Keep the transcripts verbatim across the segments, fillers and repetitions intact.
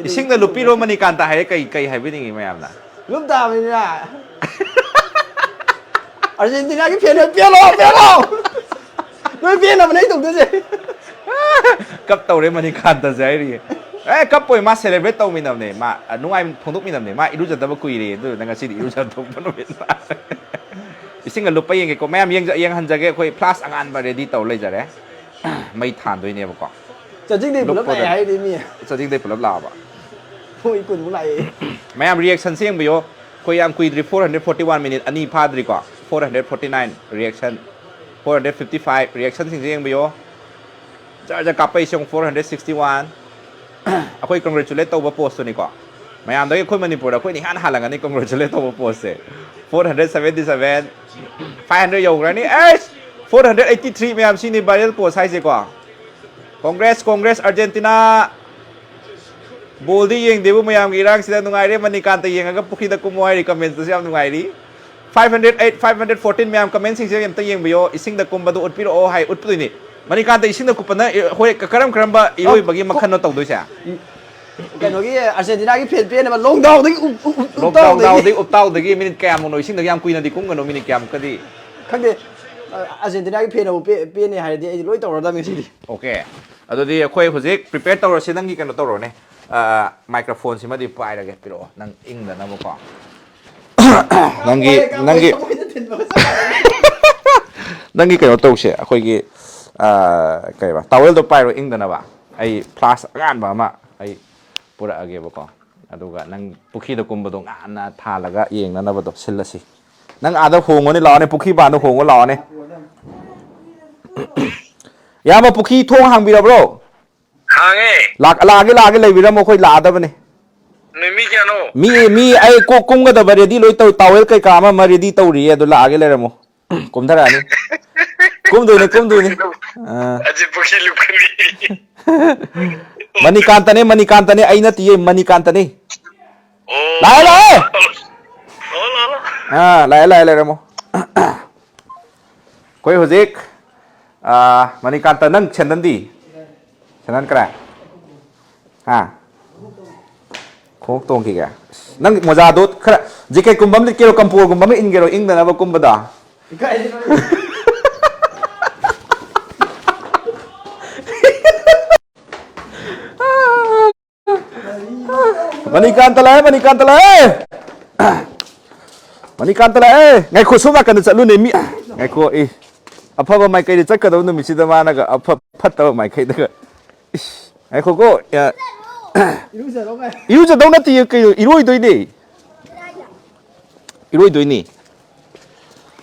ꯏꯁꯤꯡꯅ ꯂꯨꯞꯄꯤꯔꯣ ꯃꯅꯤꯀꯥꯟꯇ ꯍꯥꯏꯔꯦ, ꯀꯩ ꯀꯩ ꯍꯥꯏꯕꯤꯅꯤꯡꯉꯤ ꯃꯌꯥꯝꯅ? ꯂꯨꯞ ꯇꯥꯕꯅꯤꯅ꯫ ꯑꯥꯔꯖꯦꯟꯇꯤꯅꯥꯒꯤ ꯐꯦꯟ ꯅꯣꯏ ꯄꯦꯜꯂꯣ, ꯄꯦꯜꯂꯣ꯫ ꯅꯣꯏ ꯄꯦꯟꯅꯕꯅꯦ ꯑꯩ ꯇꯧꯗꯣꯏꯁꯦ꯫ ꯀꯞ ꯇꯧꯔꯦ ꯃꯅꯤꯀꯥꯟꯇꯁꯦ ꯍꯥꯏꯔꯤꯌꯦ꯫ ꯑꯦ, ꯀꯞꯄꯣꯏ, ꯃꯥ ꯁꯦꯂꯦꯕ꯭ꯔꯦꯠ ꯇꯧꯃꯤꯟꯅꯕꯅꯦ, ꯃꯥ ꯅꯨꯡꯉꯥꯏ ꯐꯣꯡꯗꯣꯛꯃꯤꯟꯅꯕꯅꯦ꯫ ꯃꯥ ꯏꯔꯨꯖꯗꯕ ꯀꯨꯏꯔꯦ, ꯑꯗꯨ ꯅꯪ ꯉꯁꯤꯗꯤ ꯏꯔꯨꯖ ꯊꯣꯛꯄ ꯅꯨꯃꯤꯠ꯫ ꯏꯁꯤꯡꯒ ꯂꯨꯞꯄ ꯌꯦꯡꯒꯦꯀꯣ ꯃꯌꯥꯝ, ꯌꯦꯡꯖ- ꯌꯦꯡꯍꯟꯖꯒꯦ꯫ ꯑꯩꯈꯣꯏ ꯐ꯭ꯂꯥꯁ ꯑꯉꯥꯟꯕ ꯔꯦꯗꯤ ꯇꯧ ꯂꯩꯖꯔꯦ꯫ ꯃꯩ ꯊꯥꯟꯗꯣꯏꯅꯦꯕꯀꯣ꯫ ꯆꯥꯖꯤꯡꯗꯩ ꯄꯨꯂꯞ ꯂꯥꯛꯑꯦ ꯂꯨꯞꯄꯗ- ꯍꯥꯏꯔꯗꯤ ꯃꯤ꯫ ꯆꯥꯖꯤꯡꯗꯩ ꯄꯨꯂꯞ ꯂꯥꯛꯑꯕ꯫ ꯃꯣꯏ ꯀꯨꯟꯃꯨꯛ ꯂꯥꯛꯑꯦ꯫ ꯃꯌꯥꯝ ꯔꯤꯌꯦꯛꯁꯟꯁꯦ ꯌꯦꯡꯕꯤꯌꯣ꯫ ꯑꯩꯈꯣꯏ ꯌꯥꯝ ꯀꯨꯏꯗ꯭ꯔꯤ, four hundred forty one minute ꯑꯅꯤ ꯐꯥꯗ꯭ꯔꯤꯀꯣ꯫ Four hundred forty nine reaction, four hundred fifty five ꯔꯤꯌꯦꯛꯁꯟꯁꯤꯡꯁꯦ ꯌꯦꯡꯕꯤꯌꯣ꯫ ꯖꯔ ꯖꯔ ꯀꯥꯞꯄꯛꯏꯁꯦ ꯌꯦꯡꯉꯨ, ꯐꯣꯔ ꯍꯟꯗ꯭ꯔꯦꯠ ꯁꯤꯛꯁꯇꯤ ꯋꯥꯟ꯫ ꯑꯩꯈꯣꯏ ꯀꯪꯒ꯭ꯔꯦꯆꯨꯂꯦꯠ ꯇꯧꯕ ꯄꯣꯁꯇꯨꯅꯤꯀꯣ꯫ ꯃꯌꯥꯝꯗꯒꯤ ꯑꯩꯈꯣꯏ ꯃꯅꯤꯄꯨꯔꯗ ꯑꯩꯈꯣꯏꯅ ꯏꯍꯥꯟ ꯍꯥꯜꯂꯝꯒꯅꯤ ꯀꯪꯒ꯭ꯔꯦꯆꯨꯂꯦꯠ ꯇꯧꯕ ꯄꯣꯁꯁꯦ꯫ Four hundred seventy seven, five hundred ꯌꯧꯈ꯭ꯔꯅꯤ꯫ Yes, four hundred eighty three ꯃꯌꯥꯝ, ꯁꯤꯅꯤ ꯚꯥꯏꯔꯦꯜ ꯄꯣꯁ ꯍꯥꯏꯁꯦꯀꯣ꯫ Congrats, congrats, Argentina. ꯕꯣꯜꯗꯤ ꯌꯦꯡꯗꯦꯕꯨ, ꯃꯌꯥꯝꯒꯤ ꯏꯔꯥꯡꯁꯤꯗ ꯅꯨꯡꯉꯥꯏꯔꯦ꯫ ꯃꯅꯤꯀꯥꯟꯇ ꯌꯦꯡꯉꯒ ꯄꯨꯈ꯭ꯔꯤꯗ ꯀꯨꯝꯃꯣ ꯍꯥꯏꯔꯤ, ꯀꯃꯦꯟꯇꯁꯨ ꯌꯥꯝ ꯅꯨꯡꯉꯥꯏꯔꯤ꯫ Five hundred eight, five hundred fourteen ꯃꯌꯥꯝ ꯀꯃꯦꯟꯁꯤꯡꯁꯦ ꯑꯝꯇ ꯌꯦꯡꯕꯤꯌꯣ꯫ ꯏꯁꯤꯡꯗ ꯀꯨꯝꯕꯗꯣ ꯎꯠꯄꯤꯔꯛꯑꯣ ꯍꯥꯏ, ꯎꯠꯄꯗꯣꯏꯅꯤ꯫ ꯃꯅꯤꯀꯥꯟꯇ ꯏꯁꯤꯡꯗ ꯀꯨꯞꯄꯅ, ꯍꯣꯏ, ꯀꯔꯝ ꯀꯔꯝꯕ ꯏꯔꯣꯏꯕꯒꯤ ꯃꯈꯜꯅꯣ ꯇꯧꯗꯣꯏꯁꯦ? ꯀꯩꯅꯣꯒꯤ ꯑꯥꯔꯖꯦꯟꯇꯤꯅꯥꯒꯤ ꯐꯦꯟ ꯄꯦꯟꯅꯕ ꯂꯣꯡꯗꯥꯎꯗꯒꯤ ꯎꯞ- ꯎꯞ- ꯎꯞ- ꯂꯣꯛꯗꯥꯎꯟ ꯎꯞꯇꯥꯎꯗꯒꯤ꯫ ꯎꯞꯇꯥꯎꯗꯒꯤ ꯃꯤꯅꯤꯠ ꯀꯌꯥꯃꯨꯛꯅꯣ? ꯏꯁꯤꯡꯗꯒꯤ ꯌꯥꯝ ꯀꯨꯏꯅꯗꯤ ꯀꯨꯝꯒꯅꯨ, ꯃꯤꯅꯤꯠ ꯀꯌꯥꯃꯨꯛꯀꯗꯤ? ꯈꯪꯗꯦ꯫ ꯑꯥꯔꯖꯦꯟꯇꯤꯅꯥꯒꯤ ꯐꯦꯟꯅꯕꯨ ꯄꯦ- ꯄꯦꯟꯅꯦ ꯍꯥꯏꯔꯗꯤ ꯑꯩꯗꯤ ꯂꯣꯏ ꯇꯧꯔꯗꯕꯅꯤ ꯁꯤꯗꯤ꯫ ꯑꯣꯀꯦ꯫ ꯑꯗꯨꯗꯤ ꯑꯩꯈꯣꯏ ꯍꯧꯖꯤꯛ ꯄ꯭ꯔꯤꯄꯦꯌꯔ ꯇꯧꯔꯁꯤ꯫ ꯅꯪꯒꯤ ꯀꯩꯅꯣ ꯇꯧꯔꯣꯅꯦ, ꯃꯥꯏꯀ꯭ꯔꯣꯐꯣꯟꯁꯤꯃꯗꯤ ꯄꯥꯏꯔꯒꯦ, ꯄꯤꯔꯛꯑꯣ, ꯅꯪ ꯏꯪꯗꯅꯕꯀꯣ꯫ ꯅꯪꯒꯤ ꯅꯪꯒꯤ ꯅꯪꯒꯤ ꯀꯩꯅꯣ ꯇꯧꯁꯦ, ꯑꯩꯈꯣꯏꯒꯤ ꯀꯩꯕ, ꯇꯥꯋꯦꯜꯗꯣ ꯄꯥꯏꯔꯣ ꯏꯪꯗꯅꯕ꯫ ꯑꯩ ꯐ꯭ꯂꯥꯁ ꯑꯉꯥꯟꯕ ꯑꯃ ꯑꯩ ꯄꯨꯔꯛꯑꯒꯦꯕꯀꯣ꯫ ꯑꯗꯨꯒ ꯅꯪ ꯄꯨꯈ꯭ꯔꯤꯗ ꯀꯨꯝꯕꯗꯣ ꯉꯥꯟꯅ ꯊꯥꯜꯂꯒ ꯌꯦꯡꯅꯅꯕꯗꯣ ꯁꯤꯜꯂꯁꯤ꯫ ꯅꯪ ꯑꯥꯗ ꯍꯣꯡꯉꯣꯅꯦ, ꯂꯥꯛꯑꯣꯅꯦ, ꯄꯨꯈ꯭ꯔꯤ ꯃꯄꯥꯟꯗ ꯍꯣꯡꯉꯣ ꯂꯥꯛꯑꯣꯅꯦ꯫ ꯏꯌꯥꯝꯕ, ꯄꯨꯈ꯭ꯔꯤ ꯊꯣꯡ ꯍꯥꯡꯕꯤꯔꯕ꯭ꯔꯣ? ꯍꯥꯡꯉꯦ꯫ ꯂꯥꯛ- ꯂꯥꯛꯑꯒꯦ, ꯂꯥꯛꯑꯒꯦ, ꯂꯩꯕꯤꯔꯝꯃꯣ, ꯑꯩꯈꯣꯏ ꯂꯥꯛꯑꯗꯕꯅꯦ꯫ ꯅꯣꯏ ꯃꯤ ꯀꯌꯥꯅꯣ? ꯃꯤ ꯃꯤ ꯑꯩ ꯀꯣꯛ ꯀꯨꯝꯒꯗꯕ ꯔꯦꯗꯤ ꯂꯣꯏ ꯇꯧ, ꯇꯥꯋꯦꯜ ꯀꯩꯀꯥ ꯑꯃ ꯑꯃ ꯔꯦꯗꯤ ꯇꯧꯔꯤꯌꯦ, ꯑꯗꯨ ꯂꯥꯛꯑꯒꯦ, ꯂꯩꯔꯝꯃꯣ꯫ ꯀꯨꯝꯊꯔꯛꯑꯅꯤ꯫ ꯀꯨꯝꯗꯣꯏꯅꯦ, ꯀꯨꯝꯗꯣꯏꯅꯦ꯫ ꯑꯥ꯫ ꯑꯁꯤ ꯄꯨꯈ꯭ꯔꯤ ꯂꯨꯞꯀꯅꯤ꯫ ꯃꯅꯤꯀꯥꯟꯇꯅꯦ, ꯃꯅꯤꯀꯥꯟꯇꯅꯦ, ꯑꯩ ꯅꯠꯇꯤꯌꯦ, ꯃꯅꯤꯀꯥꯟꯇꯅꯦ꯫ ꯑꯣ꯫ ꯂꯥꯛꯑꯦ, ꯂꯥꯛꯑꯦ꯫ ꯂꯥꯛꯑꯣ, ꯂꯥꯛꯑꯣ, ꯂꯥꯛꯑꯣ꯫ ꯑꯥ, ꯂꯥꯛꯑꯦ, ꯂꯥꯛꯑꯦ, ꯂꯩꯔꯝꯃꯣ꯫ ꯑꯩꯈꯣꯏ ꯍꯧꯖꯤꯛ, ꯑꯥ, ꯃꯅꯤꯀꯥꯟꯇ, ꯅꯪ ꯁꯦꯟꯗꯟꯗꯤ? ꯁꯦꯟꯗꯟ ꯀꯗꯥꯏ? ꯍꯥ? ꯈꯣꯡꯎꯞ ꯇꯣꯡꯈꯤꯒꯦ꯫ ꯅꯪ ꯃꯣꯖꯥꯗꯣ ꯈꯔ ꯖꯦꯀꯦꯠꯀꯨꯝꯕ ꯑꯃ ꯂꯤꯠꯀꯦꯔꯣ, ꯀꯝꯄꯣꯔꯒꯨꯝꯕ ꯑꯃ ꯏꯟꯒꯦꯔꯣ, ꯏꯪꯗꯅꯕ ꯀꯨꯝꯕꯗ? ꯃꯅꯤꯀꯥꯟꯇ ꯂꯥꯛꯑꯦ, ꯃꯅꯤꯀꯥꯟꯇ ꯂꯥꯛꯑꯦ꯫ ꯃꯅꯤꯀꯥꯟꯇ ꯂꯥꯛꯑꯦ꯫ ꯉꯥꯏꯈꯣ, ꯁꯣꯝ ꯅꯥꯀꯟꯗ ꯆꯠꯂꯨꯅꯦ ꯃꯤ꯫ ꯉꯥꯏꯈꯣ, ꯑꯦ꯫ ꯑꯐꯕ ꯃꯥꯏꯀꯩꯗ ꯆꯠꯀꯗꯕ ꯅꯨꯃꯤꯠꯁꯤꯗ ꯃꯥꯅꯒ ꯑꯐ-, ꯐꯠꯇꯕ ꯃꯥꯏꯀꯩꯗꯒ꯫ ꯏꯁ, ꯉꯥꯏꯈꯣꯀꯣ꯫ ꯑ, ꯏꯔꯨꯖꯔꯣ ꯀꯥꯏ꯫ ꯏꯔꯨꯖꯗꯧ ꯅꯠꯇꯦ ꯀꯩꯅꯣ, ꯏꯔꯣꯏꯗꯣꯏꯅꯦ꯫ ꯏꯔꯣꯏꯗꯣꯏꯅꯤ꯫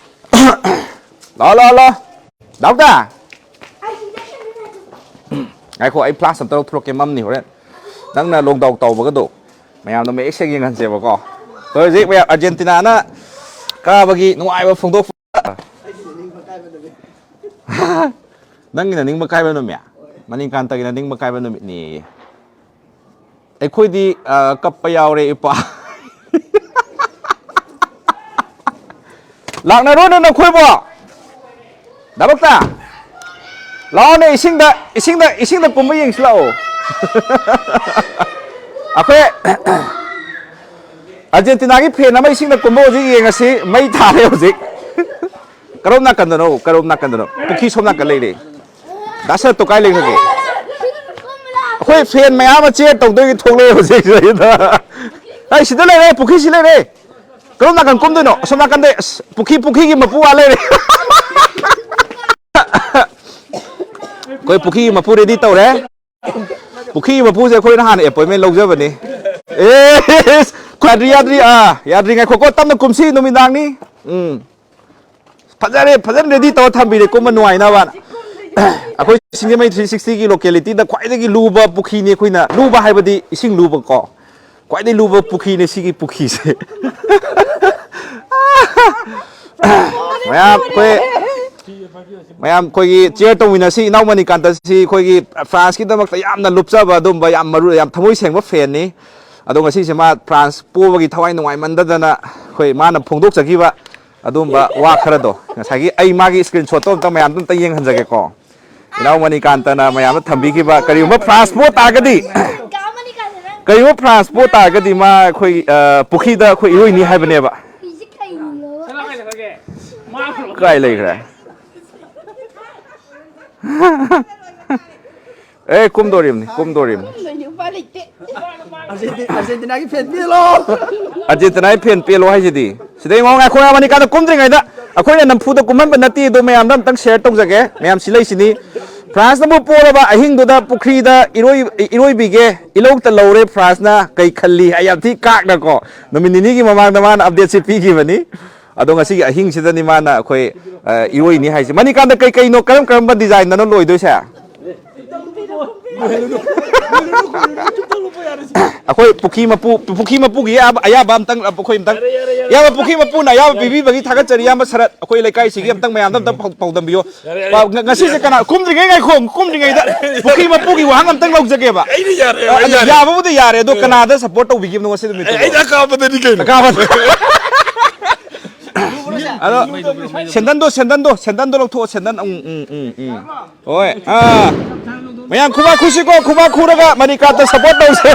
ꯂꯥꯛꯑꯣ, ꯂꯥꯛꯑꯣ, ꯂꯥꯛꯑꯣ꯫ ꯗꯥꯎꯗ! ꯉꯥꯏꯈꯣ, ꯑꯩ ꯐ꯭ꯂꯥꯁ ꯑꯝꯇ ꯂꯧꯊꯣꯔꯛꯀꯦ, ꯃꯝꯅꯤ ꯍꯣꯔꯦꯟ꯫ ꯅꯪꯅ ꯂꯣꯡꯗꯥꯎ ꯇꯧꯕꯒꯗꯣ ꯃꯌꯥꯝꯗꯣ ꯃꯌꯦꯛ ꯁꯦꯡ ꯌꯦꯡꯍꯟꯁꯦꯕꯀꯣ꯫ ꯍꯣꯏ, ꯍꯧꯖꯤꯛ ꯃꯌꯥꯝ ꯑꯥꯔꯖꯦꯟꯇꯤꯅꯥꯅ ꯀꯥꯕꯒꯤ ꯅꯨꯡꯉꯥꯏꯕ ꯐꯣꯡꯗꯣꯛꯄ꯫ ꯅꯪꯒꯤꯅ ꯅꯤꯡꯕ ꯀꯥꯏꯕ ꯅꯨꯃꯤꯠ? ꯃꯅꯤꯀꯥꯟꯇꯒꯤꯅ ꯅꯤꯡꯕ ꯀꯥꯏꯕ ꯅꯨꯃꯤꯠꯅꯦꯌꯦ꯫ ꯑꯩꯈꯣꯏꯗꯤ, ꯑ, ꯀꯞꯄ ꯌꯥꯎꯔꯦ, ꯏꯄꯥ꯫ ꯂꯥꯛꯅꯔꯣꯅꯦ ꯅꯈꯣꯏꯕꯣ꯫ ꯗꯥꯕꯛꯇ꯫ ꯂꯥꯛꯑꯣꯅꯦ, ꯏꯁꯤꯡꯗ, ꯏꯁꯤꯡꯗ, ꯏꯁꯤꯡꯗ ꯀꯨꯝꯕ ꯌꯦꯡꯁꯤ ꯂꯥꯛꯑꯣ꯫ ꯑꯩꯈꯣꯏ ꯑꯥꯔꯖꯦꯟꯇꯤꯅꯥꯒꯤ ꯐꯦꯟ ꯑꯃ ꯏꯁꯤꯡꯗ ꯀꯨꯝꯕ ꯍꯧꯖꯤꯛ ꯌꯦꯡꯉꯁꯤ꯫ ꯃꯩ ꯊꯥꯔꯦ ꯍꯧꯖꯤꯛ꯫ ꯀꯔꯣꯝ ꯅꯥꯀꯟꯗꯅꯣ? ꯀꯔꯣꯝ ꯅꯥꯀꯟꯗꯅꯣ? ꯄꯨꯈ꯭ꯔꯤ ꯁꯣꯝ ꯅꯥꯀꯟ ꯂꯩꯔꯦ꯫ ꯗꯥ ꯁꯔꯠꯇꯣ ꯀꯥꯏ ꯂꯩꯈ꯭ꯔꯒꯦ? ꯑꯩꯈꯣꯏ ꯐꯦꯟ ꯃꯌꯥꯝ ꯑꯃ ꯆꯤꯌꯔ ꯇꯧꯗꯣꯏꯒꯤ ꯊꯣꯛꯂꯛꯑꯦ ꯍꯧꯖꯤꯛ ꯁꯤꯗ꯫ ꯑꯩ ꯁꯤꯗ ꯂꯩꯔꯦ, ꯄꯨꯈ꯭ꯔꯤ ꯁꯤ ꯂꯩꯔꯦ꯫ ꯀꯔꯣꯝ ꯅꯥꯀꯟ ꯀꯨꯝꯗꯣꯏꯅꯣ? ꯑꯁꯣꯝ ꯅꯥꯀꯟꯗꯩ꯫ ꯑꯁ, ꯄꯨꯈ꯭ꯔꯤ, ꯄꯨꯈ꯭ꯔꯤꯒꯤ ꯃꯄꯨ ꯑꯥ ꯂꯩꯔꯦ꯫ ꯑꯩꯈꯣꯏ ꯄꯨꯈ꯭ꯔꯤꯒꯤ ꯃꯄꯨ ꯔꯦꯗꯤ ꯇꯧꯔꯦ꯫ ꯄꯨꯈ꯭ꯔꯤꯒꯤ ꯃꯄꯨꯁꯦ ꯑꯩꯈꯣꯏꯅ ꯍꯥꯟꯅ ꯑꯦꯄꯣꯏꯟꯃꯦꯟ ꯂꯧꯖꯕꯅꯤ꯫ ꯑꯦ, ꯌꯥꯗ꯭ꯔꯤ, ꯌꯥꯗ꯭ꯔꯤ, ꯑꯥ, ꯌꯥꯗ꯭ꯔꯤ, ꯉꯥꯏꯈꯣꯀꯣ, ꯇꯞꯅ ꯀꯨꯝꯁꯤ, ꯅꯨꯃꯤꯗꯥꯡꯅꯤ꯫ ꯎꯝ꯫ ꯐꯖꯔꯦ, ꯐꯖꯅ ꯔꯦꯗꯤ ꯇꯧꯔ ꯊꯝꯕꯤꯔꯦ ꯀꯨꯝꯕ ꯅꯨꯡꯉꯥꯏꯅꯕꯅ꯫ ꯑꯩꯈꯣꯏ ꯁꯤꯡꯖꯃꯩ ꯊ꯭ꯔꯤ ꯁꯤꯛꯁꯇꯤꯒꯤ ꯂꯣꯀꯦꯂꯤꯇꯤꯗ ꯈ꯭ꯋꯥꯏꯗꯒꯤ ꯂꯨꯕ ꯄꯨꯈ꯭ꯔꯤꯅꯤ ꯑꯩꯈꯣꯏꯅ, ꯂꯨꯕ ꯍꯥꯏꯕꯗꯤ ꯏꯁꯤꯡ ꯂꯨꯕꯀꯣ, ꯈ꯭ꯋꯥꯏꯗꯒꯤ ꯂꯨꯕ ꯄꯨꯈ꯭ꯔꯤꯅꯦ ꯁꯤꯒꯤ ꯄꯨꯈ꯭ꯔꯤꯁꯦ꯫ ꯃꯌꯥꯝ ꯑꯩꯈꯣꯏ, ꯃꯌꯥꯝ ꯑꯩꯈꯣꯏꯒꯤ ꯆꯤꯌꯔ ꯇꯧꯃꯤꯟꯅꯁꯤ꯫ ꯏꯅꯥꯎ ꯃꯅꯤꯀꯥꯟꯇꯁꯤ ꯑꯩꯈꯣꯏꯒꯤ ꯐ꯭ꯔꯥꯟꯁꯀꯤꯗꯃꯛꯇ ꯌꯥꯝꯅ ꯂꯨꯞꯆꯕ, ꯑꯗꯨꯝꯕ ꯌꯥꯝ ꯃꯔꯨ, ꯌꯥꯝ ꯊꯃꯣꯏ ꯁꯦꯡꯕ ꯐꯦꯟꯅꯤ꯫ ꯑꯗꯣ ꯉꯁꯤꯁꯦ ꯃꯥ ꯐ꯭ꯔꯥꯟꯁ ꯄꯣꯕꯒꯤ ꯊꯋꯥꯏ ꯅꯨꯡꯉꯥꯏꯃꯟꯗꯗꯅ ꯑꯩꯈꯣꯏ ꯃꯥꯅ ꯐꯣꯡꯗꯣꯛꯆꯈꯤꯕ ꯑꯗꯨꯝꯕ ꯋꯥ ꯈꯔꯗꯣ, ꯉꯁꯥꯏꯒꯤ ꯑꯩ ꯃꯥꯒꯤ ꯁ꯭ꯀ꯭ꯔꯤꯟ ꯁꯣꯠꯇꯣ ꯑꯝꯇ ꯃꯌꯥꯝꯗꯣ ꯑꯝꯇ ꯌꯦꯡꯍꯟꯖꯒꯦꯀꯣ꯫ ꯏꯅꯥꯎ ꯃꯅꯤꯀꯥꯟꯇꯅ ꯃꯌꯥꯝꯗ ꯊꯝꯕꯤꯈꯤꯕ, ꯀꯔꯤꯒꯨꯝꯕ ꯐ꯭ꯔꯥꯟꯁ ꯄꯣ ꯇꯥꯔꯒꯗꯤ, ꯀꯩꯒꯨꯝꯕ ꯐ꯭ꯔꯥꯟꯁ ꯄꯣ ꯇꯥꯔꯒꯗꯤ ꯃꯥ ꯑꯩꯈꯣꯏ, ꯑ, ꯄꯨꯈ꯭ꯔꯤꯗ ꯑꯩꯈꯣꯏ ꯏꯔꯣꯏꯅꯤ ꯍꯥꯏꯕꯅꯦꯕ꯫ ꯀꯥꯏ ꯂꯩꯈ꯭ꯔꯦ? ꯑꯦ, ꯀꯨꯝꯗꯣꯔꯤꯕꯅꯤ, ꯀꯨꯝꯗꯣꯔꯤꯕꯅꯤ꯫ ꯑꯔꯖꯦꯟꯇꯤꯅꯥꯒꯤ ꯐꯦꯟ ꯄꯦꯜꯂꯣ꯫ ꯑꯔꯖꯦꯟꯇꯤꯅꯥꯒꯤ ꯐꯦꯟ ꯄꯦꯜꯂꯣ ꯍꯥꯏꯁꯤꯗꯤ꯫ ꯁꯤꯗ ꯌꯦꯡꯉꯣ, ꯉꯥꯏꯈꯣ, ꯌꯥꯝ ꯃꯅꯤꯀꯥꯗ ꯀꯨꯝꯗ꯭ꯔꯤꯉꯩꯗ ꯑꯩꯈꯣꯏꯅ ꯅꯝꯐꯨꯗ ꯀꯨꯝꯍꯟꯕ ꯅꯠꯇꯦ, ꯑꯗꯣ ꯃꯌꯥꯝꯗ ꯑꯝꯇꯪ ꯁꯤꯌꯔ ꯇꯧꯖꯒꯦ꯫ ꯃꯌꯥꯝ ꯁꯤ ꯂꯩꯁꯤꯅꯤ꯫ ꯐ꯭ꯔꯥꯟꯁꯅꯕꯨ ꯄꯣꯔꯕ ꯑꯍꯤꯡꯗꯨꯗ ꯄꯨꯈ꯭ꯔꯤꯗ ꯏꯔꯣꯏ-, ꯏꯔꯣꯏꯕꯤꯒꯦ, ꯏꯂꯧꯇ ꯂꯧꯔꯦ ꯐ꯭ꯔꯥꯟꯁꯅ꯫ ꯀꯩ ꯈꯜꯂꯤ ꯍꯥꯏ ꯌꯥꯝ ꯊꯤ ꯀꯥꯛꯅꯀꯣ꯫ ꯅꯨꯃꯤꯠ ꯅꯤꯅꯤꯒꯤ ꯃꯃꯥꯡꯗ ꯃꯥꯅ ꯑꯞꯗꯦꯠꯁꯤ ꯄꯤꯈꯤꯕꯅꯤ꯫ ꯑꯗꯣ ꯉꯁꯤꯒꯤ ꯑꯍꯤꯡꯁꯤꯗꯅꯤ ꯃꯥꯅ ꯑꯩꯈꯣꯏ, ꯑ, ꯏꯔꯣꯏꯅꯤ ꯍꯥꯏꯁꯦ꯫ ꯃꯅꯤꯀꯥꯟꯗ ꯀꯩ ꯀꯩꯅꯣ, ꯀꯔꯝ ꯀꯔꯝꯕ ꯗꯤꯖꯥꯏꯟꯗꯅꯣ ꯂꯣꯏꯗꯣꯏꯁꯦ? ꯑꯩꯈꯣꯏ ꯄꯨꯈ꯭ꯔꯤ ꯃꯄꯨ, ꯄꯨꯈ꯭ꯔꯤ ꯃꯄꯨꯒꯤ ꯑꯌꯥꯕ, ꯑꯌꯥꯕ ꯑꯝꯇꯪ, ꯑꯩꯈꯣꯏ ꯑꯝꯇꯪ, ꯌꯥꯔꯦ, ꯌꯥꯔꯦ, ꯌꯥꯔꯦ꯫ ꯏꯌꯥꯝꯕ ꯄꯨꯈ꯭ꯔꯤ ꯃꯄꯨꯅ ꯑꯌꯥꯕ ꯄꯤꯕꯤꯕꯒꯤ ꯊꯥꯒꯠꯆꯔꯤ, ꯏꯌꯥꯝꯕ ꯁꯔꯠ꯫ ꯑꯩꯈꯣꯏ ꯂꯩꯀꯥꯏꯁꯤꯒꯤ ꯑꯝꯇꯪ ꯃꯌꯥꯝꯗ ꯑꯝꯇꯪ ꯄꯥꯎ-, ꯄꯥꯎꯗꯝꯕꯤꯌꯣ꯫ ꯌꯥꯔꯦ, ꯌꯥꯔꯦ꯫ ꯄꯥꯎ-, ꯉ-, ꯉꯁꯤꯁꯦ ꯀꯅꯥ ꯀꯨꯝꯗ꯭ꯔꯤꯉꯩ, ꯉꯥꯏꯈꯣ, ꯀꯨꯝꯗ꯭ꯔꯤꯉꯩꯗ ꯄꯨꯈ꯭ꯔꯤ ꯃꯄꯨꯒꯤ ꯋꯥꯍꯪ ꯑꯝꯇꯪ ꯂꯧꯖꯒꯦꯕ꯫ ꯑꯩꯅ ꯌꯥꯔꯦ, ꯑ, ꯑꯩ ꯑꯗꯨ ꯌꯥꯔꯦ꯫ ꯌꯥꯕꯕꯨꯗꯤ ꯌꯥꯔꯦ, ꯑꯗꯣ ꯀꯅꯥꯗ ꯁꯞꯄꯣꯔꯠ ꯇꯧꯕꯤꯈꯤꯕꯅꯣ ꯉꯁꯤ ꯅꯨꯃꯤꯠꯇꯨꯕꯣ? ꯑꯩ, ꯑꯩꯗꯤ ꯑꯀꯥꯕꯗꯅꯤ ꯀꯩꯅꯣ꯫ ꯑꯀꯥꯕꯗ꯫ ꯑꯗꯣ ꯁꯦꯟꯗꯟꯗꯣ, ꯁꯦꯟꯗꯟꯗꯣ, ꯁꯦꯟꯗꯟꯗꯣ ꯂꯧꯊꯣꯛꯑꯣ, ꯁꯦꯟꯗꯟ꯫ ꯎꯝ, ꯎꯝ, ꯎꯝ, ꯎꯝ꯫ ꯍꯣꯏ, ꯑꯥ꯫ ꯃꯌꯥꯝ ꯈꯨꯕꯥꯛ ꯈꯨꯁꯤꯀꯣ, ꯈꯨꯕꯥꯛ ꯈꯨꯔꯒ ꯃꯅꯤꯀꯥꯟꯇ ꯁꯞꯄꯣꯔꯠ ꯇꯧꯁꯦ꯫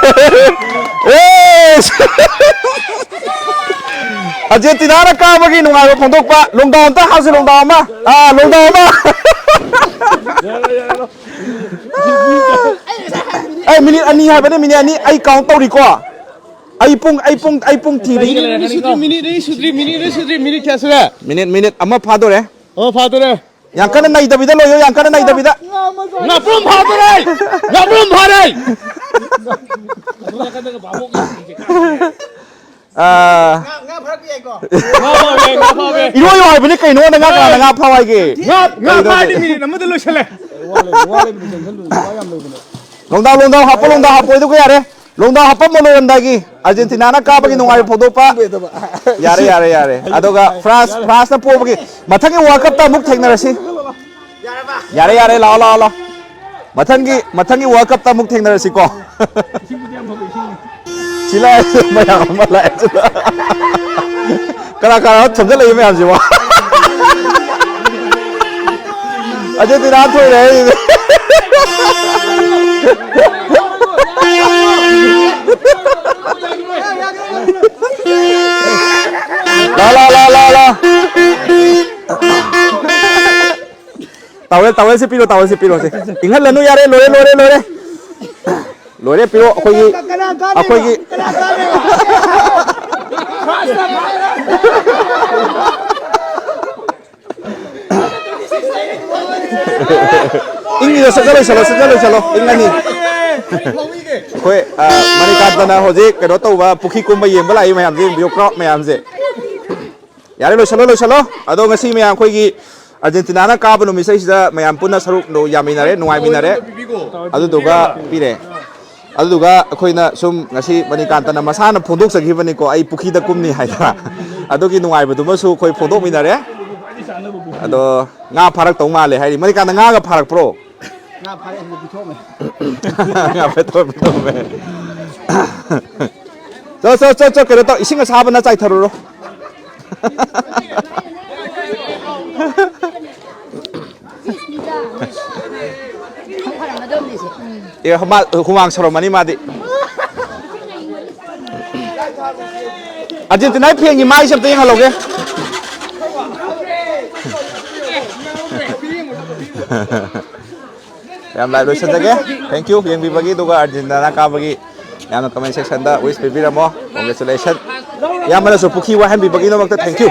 ꯑꯦꯁ! ꯑꯥꯔꯖꯦꯟꯇꯤꯅꯥꯅ ꯀꯥꯕꯒꯤ ꯅꯨꯡꯉꯥꯏꯕ ꯐꯣꯡꯗꯣꯛꯄ꯫ ꯂꯣꯡꯗꯥꯎ ꯑꯝꯇ ꯍꯥꯞꯁꯤ, ꯂꯣꯡꯗꯥꯎ ꯑꯃ꯫ ꯑꯥ, ꯂꯣꯡꯗꯥꯎ ꯑꯃ꯫ ꯑꯩ ꯃꯤꯅꯤꯠ ꯑꯅꯤ ꯍꯥꯏꯕꯅꯤ, ꯃꯤꯅꯤꯠ ꯑꯅꯤ꯫ ꯑꯩ ꯀꯥꯎꯟ ꯇꯧꯔꯤꯀꯣ꯫ ꯑꯩ ꯄꯨꯡ, ꯑꯩ ꯄꯨꯡ, ꯑꯩ ꯄꯨꯡ ꯊꯤꯔꯤ꯫ ꯃꯤꯅꯤꯠ ꯑꯅꯤ ꯁꯨꯗ꯭ꯔꯤ, ꯃꯤꯅꯤꯠ ꯑꯅꯤ ꯁꯨꯗ꯭ꯔꯤ, ꯃꯤꯅꯤꯠ ꯑꯅꯤ ꯁꯨꯗ꯭ꯔꯤ, ꯃꯤꯅꯤꯠ ꯀꯌꯥ ꯁꯨꯔꯦ? ꯃꯤꯅꯤꯠ, ꯃꯤꯅꯤꯠ ꯑꯃ ꯐꯥꯗꯣꯔꯦ꯫ ꯑꯣ, ꯐꯥꯗꯣꯔꯦ꯫ ꯌꯥꯝ ꯀꯟꯅ ꯅꯩꯗꯕꯤꯗ ꯂꯣꯏꯌꯣ, ꯌꯥꯝ ꯀꯟꯅ ꯅꯩꯗꯕꯤꯗ꯫ ꯉꯥꯄ꯭ꯔꯨꯝ ꯐꯥꯗꯣꯔꯦ! ꯉꯥꯄ꯭ꯔꯨꯝ ꯐꯥꯔꯦ! ꯑꯥ꯫ ꯉꯥ, ꯉꯥ ꯐꯥꯔꯛꯄ ꯌꯥꯏꯀꯣ? ꯉꯥ ꯐꯥꯕ ꯌꯥꯏ, ꯉꯥ ꯐꯥꯕ ꯌꯥꯏ꯫ ꯏꯔꯣꯏꯌꯣ ꯍꯥꯏꯕꯅꯤ ꯀꯩꯅꯣ, ꯅꯪ ꯉꯥ ꯀꯅꯥꯅ ꯉꯥ ꯐꯥꯎ ꯍꯥꯏꯒꯦ? ꯉꯥ, ꯉꯥ ꯀꯩꯗꯧꯔꯒꯦ? ꯐꯥꯔꯗꯤ ꯃꯤꯅꯤꯠ ꯑꯃꯗ ꯂꯣꯏꯁꯜꯂꯦ꯫ ꯂꯣꯡꯗꯥ, ꯂꯣꯡꯗꯥ ꯍꯥꯞꯄꯣ, ꯂꯣꯡꯗꯥ ꯍꯥꯞꯄꯣ, ꯑꯗꯨꯒ ꯌꯥꯔꯦ꯫ ꯂꯣꯡꯗꯥ ꯍꯥꯞꯄꯝꯃꯣ ꯂꯣꯏꯔꯝꯗꯥꯏꯒꯤ꯫ ꯑꯥꯔꯖꯦꯟꯇꯤꯅꯥꯅ ꯀꯥꯕꯒꯤ ꯅꯨꯡꯉꯥꯏꯕ ꯐꯣꯡꯗꯣꯛꯄ꯫ ꯌꯥꯔꯦ, ꯌꯥꯔꯦ, ꯌꯥꯔꯦ꯫ ꯑꯗꯨꯒ ꯐ꯭ꯔꯥꯟꯁ, ꯐ꯭ꯔꯥꯟꯁꯅ ꯄꯣꯕꯒꯤ꯫ ꯃꯊꯪꯒꯤ ꯋꯥꯔꯜ ꯀꯞꯇ ꯑꯃꯨꯛ ꯊꯦꯡꯅꯔꯁꯤ꯫ ꯌꯥꯔꯦ, ꯌꯥꯔꯦ, ꯂꯥꯛꯑꯣ, ꯂꯥꯛꯑꯣ, ꯂꯥꯛꯑꯣ꯫ ꯃꯊꯪꯒꯤ, ꯃꯊꯪꯒꯤ ꯋꯥꯔꯜ ꯀꯞꯇ ꯑꯃꯨꯛ ꯊꯦꯡꯅꯔꯁꯤꯀꯣ꯫ ꯁꯤ ꯂꯥꯛꯑꯦ, ꯃꯌꯥꯝ ꯑꯃ ꯂꯥꯛꯑꯦ꯫ ꯀꯅꯥ ꯀꯅꯥꯅꯣ ꯊꯣꯝꯖꯤꯜꯂꯛꯏ ꯃꯌꯥꯝꯁꯤꯕꯣ? ꯑꯥꯔꯖꯦꯟꯇꯤꯅꯥ ꯊꯣꯏꯔꯦ ꯍꯥꯏꯔꯤꯅꯦ꯫ ꯇꯥꯋꯦꯜ, ꯇꯥꯋꯦꯜꯁꯦ ꯄꯤꯔꯣ, ꯇꯥꯋꯦꯜꯁꯦ ꯄꯤꯔꯣ, ꯁꯦ꯫ ꯏꯪꯍꯜꯂꯅꯨ, ꯌꯥꯔꯦ, ꯂꯣꯏꯔꯦ, ꯂꯣꯏꯔꯦ, ꯂꯣꯏꯔꯦ꯫ ꯂꯣꯏꯔꯦ, ꯄꯤꯔꯣ꯫ ꯑꯩꯈꯣꯏꯒꯤ, ꯑꯩꯈꯣꯏꯒꯤ ꯏꯪꯉꯤꯗ, ꯁꯠ ꯁꯠ ꯂꯣꯏꯁꯜꯂꯣ, ꯁꯠ ꯁꯠ ꯂꯣꯏꯁꯜꯂꯣ, ꯏꯪꯉꯅꯤ꯫ ꯑꯩꯈꯣꯏ, ꯑ, ꯃꯅꯤꯀꯥꯟꯇꯅ ꯍꯧꯖꯤꯛ ꯀꯩꯅꯣ ꯇꯧꯕ, ꯄꯨꯈ꯭ꯔꯤ ꯀꯨꯝꯕ ꯌꯦꯡꯕ ꯂꯥꯛꯏ ꯃꯌꯥꯝꯁꯦ, ꯌꯦꯡꯕꯤꯌꯨ, crowd ꯃꯌꯥꯝꯁꯦ꯫ ꯌꯥꯔꯦ, ꯂꯣꯏꯁꯜꯂꯣ, ꯂꯣꯏꯁꯜꯂꯣ꯫ ꯑꯗꯣ ꯉꯁꯤ ꯃꯌꯥꯝ ꯑꯩꯈꯣꯏꯒꯤ ꯑꯥꯔꯖꯦꯟꯇꯤꯅꯥꯅ ꯀꯥꯕ ꯅꯨꯃꯤꯠꯁꯤꯗꯩꯁꯤꯗ ꯃꯌꯥꯝ ꯄꯨꯟꯅ ꯁꯔꯨꯛ ꯌꯥꯃꯤꯟꯅꯔꯦ, ꯅꯨꯡꯉꯥꯏꯃꯤꯟꯅꯔꯦ꯫ ꯑꯗꯨꯗꯨꯒ ꯄꯤꯔꯦ꯫ ꯑꯗꯨꯗꯨꯒ ꯑꯩꯈꯣꯏꯅ ꯁꯨꯝ ꯉꯁꯤ ꯃꯅꯤꯀꯥꯟꯇꯅ ꯃꯁꯥꯅ ꯐꯣꯡꯗꯣꯛꯆꯈꯤꯕꯅꯤꯀꯣ, "ꯑꯩ ꯄꯨꯈ꯭ꯔꯤꯗ ꯀꯨꯝꯅꯤ" ꯍꯥꯏꯗꯅ꯫ ꯑꯗꯨꯒꯤ ꯅꯨꯡꯉꯥꯏꯕꯗꯨꯃꯁꯨ ꯑꯩꯈꯣꯏ ꯐꯣꯡꯗꯣꯛꯃꯤꯟꯅꯔꯦ꯫ ꯑꯗꯣ ꯉꯥ ꯐꯥꯔꯛꯇꯧ ꯃꯥꯜꯂꯦ ꯍꯥꯏꯔꯤ꯫ ꯃꯅꯤꯀꯥꯟꯇ, ꯉꯥꯒ ꯐꯥꯔꯛꯄ꯭ꯔꯣ? ꯉꯥ ꯐꯥꯔꯛꯑꯦ, ꯍꯧꯖꯤꯛ ꯄꯤꯊꯣꯛꯑꯝꯃꯦ꯫ ꯉꯥ ꯐꯥꯔꯛꯇꯧ ꯄꯤꯊꯣꯛꯑꯝꯃꯦ꯫ ꯆꯣ, ꯆꯣ, ꯆꯣ, ꯆꯣ, ꯀꯩꯅꯣ ꯇꯧ, ꯏꯁꯤꯡ ꯑꯁꯥꯕꯅ ꯆꯥꯏꯊꯔꯨꯔꯣ꯫ ꯑꯦ, ꯃꯥ ꯍꯨꯃꯥꯡ ꯁꯧꯔꯝꯃꯅꯤ ꯃꯥꯗꯤ꯫ ꯑꯥꯔꯖꯦꯟꯇꯤꯅꯥꯒꯤ ꯐꯦꯟꯒꯤ ꯃꯥꯏꯁꯦ ꯑꯝꯇ ꯌꯦꯡꯍꯜꯂꯧꯒꯦ꯫ ꯌꯥꯝ ꯂꯥꯏ ꯂꯣꯏꯁꯤꯟꯖꯒꯦ꯫ Thank you ꯌꯦꯡꯕꯤꯕꯒꯤ, ꯑꯗꯨꯒ ꯑꯥꯔꯖꯦꯟꯇꯤꯅꯥ ꯀꯥꯕꯒꯤ ꯌꯥꯝꯅ comment section ꯗ wish ꯄꯤꯕꯤꯔꯝꯃꯣ꯫ Congratulation꯫ ꯏꯌꯥꯝꯕꯅꯁꯨ ꯄꯨꯈ꯭ꯔꯤ ꯋꯥꯍꯟꯕꯤꯕꯒꯤꯗꯃꯛꯇ thank you꯫